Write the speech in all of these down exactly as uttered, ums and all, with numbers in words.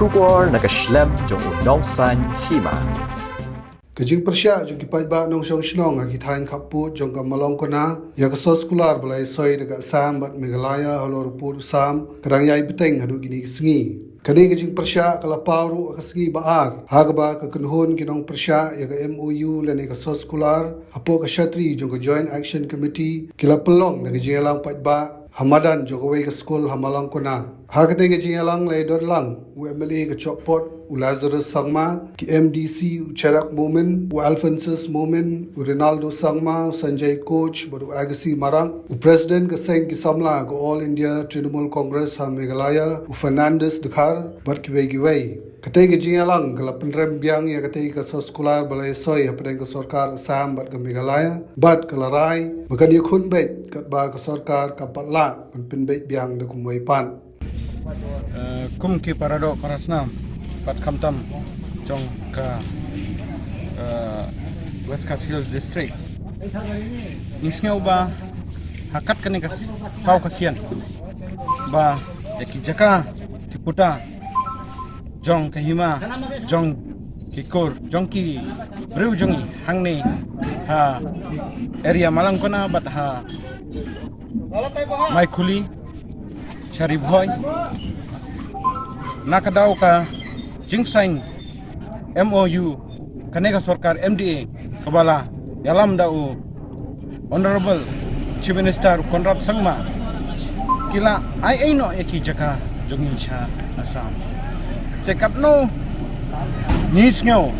Khubor na ka shlem jong u nongsan hima. Ka jingpyrshah jong ki paidbah nongshong shnong ha ki thaiñ khappud jong ka Malong Kona ïa ka soskular ba la soi da ka Assam bad Meghalaya halor u pud u sam ka dang ïai bteng haduh kine ki sngi. Kane ka jingpyrshah ka la paw ruh ha ka sngi ba ar ha kaba ka kynhun ki nongpyrshah ïa ka M O U lane ka soskular hapoh ka shatri jong ka Joint Action Committee ki la pynlong da ka jingïalang paidbah ha madan jong kawei ka skul ha Malong Kona. Ha katei ka jingïalang la ïadon lang u M L A ka Chopot u Lazarus Sangma, ki M D C u Cherak Momin, u Alphonsus Momin, u Ronaldo Sangma, u Sanjay Koch bad u Agassi Marak, u President ka seng ki samla ka All India Trinamool Congress ha Meghalaya u Fernandez Dkhar bad kiwei kiwei. Katei ka jingïalang ka la pynrem biang ïa katei ka soskular ba la soi hapdeng ka sorkar Assam bad ka Meghalaya bad ka la rai ba kan ïakhun beit katba ka sorkar kam pat lah ban pynbeit biang da kumwei pat. Eh, kum ki paradoh parasnam bad khamtam jong ka, eh, West Khasi Hills District, ngi sngew ba ha kat kane ka saw ka sian ba ïa ki jaka ki puta jong ka hima jong ki kur jong ki briew jong ngi hangne ha area Malong Kona bad ha Maikhuli, Sharibhoi, na ka daw ka jingsain M O U kane ka sorkar M D A kaba la ïalam da u Honorable Chief Minister Conrad Sangma, ki la ai ei noh ïa ki jaka jong ngi sha Assam. Te katno ngi sngew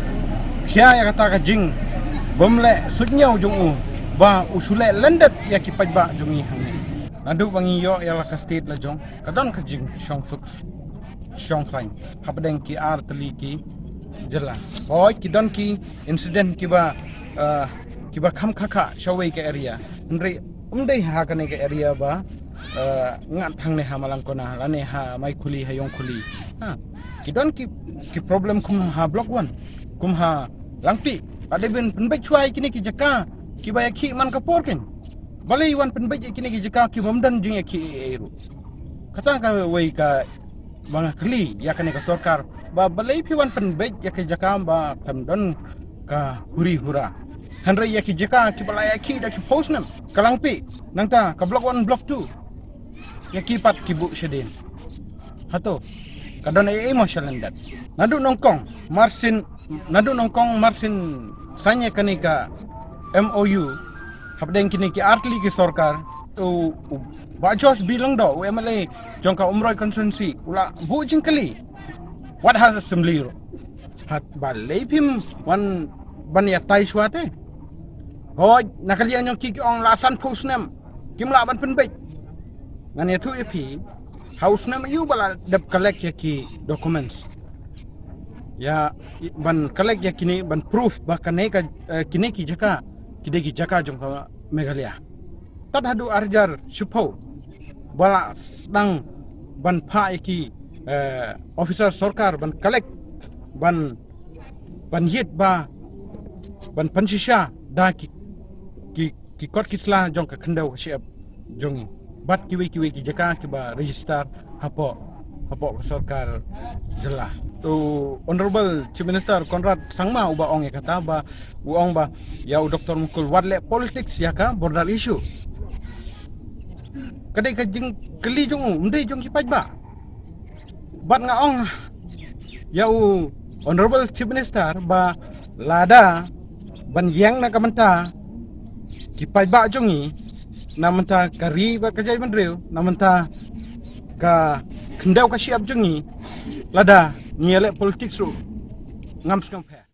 khia ïa kata ka jingbymleh suidñiew jong u ba u shu leh lyndet ïa ki paidbah jong ngi hangne. Naduh ba ngi ïoh ïa la ka state la jong ka don ka jingshong suk shong sain hapdeng ki ar tylli ki jylla. Hooid, ki don ki incident kiba, eh, kiba kham khakha shawei ka area. Hynrei ym dei ha kane ka area ba, eh, ngat hangne ha Malong Kona lane ha Maikhuli ha Ïongkhuli. Ha, ki don ki, ki problem kum ha Block One, kum ha Langpih. Ka dei ban pynbeit shuwa ïa kine ki jaka kiba ïakhih man ka por kein. Balei wan pynbeit ïa kine ki jaka kiba ym don jingïakhih ei ei ruh. Kata kawei ka ba nga kylli ïa kane ka sorkar ba balei phi wan pynbeit ïa ka jaka ba kam don ka huri hura. Hynrei ïa ki jaka kiba la ïakhih da ki phew snem ka Langpih, nangta ka Block One, Block Two, ïa ki pat ki buh shadien. Hato ka don ei ei mo sha lyndet? Naduh nyngkong marsien, naduh nyngkong marsien sain ïa kane ka M O U hapdeng kine ki ar tylli ki sorkar, u, u Bah Josh B Lyngdoh, u M L A jong ka Umroi constituency, u la buh jingkylli, wat ha assembly ruh. Haba lei phim wan ban ïatai shuwa te. Hooid, na ka liang jong ki ki ong la san phew snem kim lah ban pynbeit. Ngan ïathuh ïa phi, ha u snem aïu ba la dep collect ïa ki documents, ïa ban collect ïa kine, ban proof ba kane ka, eh, kine ki jaka ki dei ki jaka jong ka Meghalaya. Tad haduh ar hajar shiphew ba la sdang ban phah ïa ki, eh, officer sorkar ban collect, ban, ban ïit ba, ban pynshisha da ki, ki, ki kot ki sla jong ka khyndew ka shyiap jong ngi bad kiwei kiwei ki jaka kiba register hapoh, hapoh ka sorkar jylla. U Honorable Chief Minister Conrad Sangma uba ong ïa kata ba u ong ba ïa u Doktor Mukul wat leh politics ïa ka border issue. Ka dei ka jingkylli jong u, ym dei jong ki paidbah. Bad nga ong ïa u Honorable Chief Minister ba lada ban ïeng na ka bynta ki paidbah jong ngi, na bynta ka ri bad ka jaitbynriew, na bynta ka khyndew ka shyiap jong ngi, lada ngi ïaleh politics ruh, ngam sngewpher.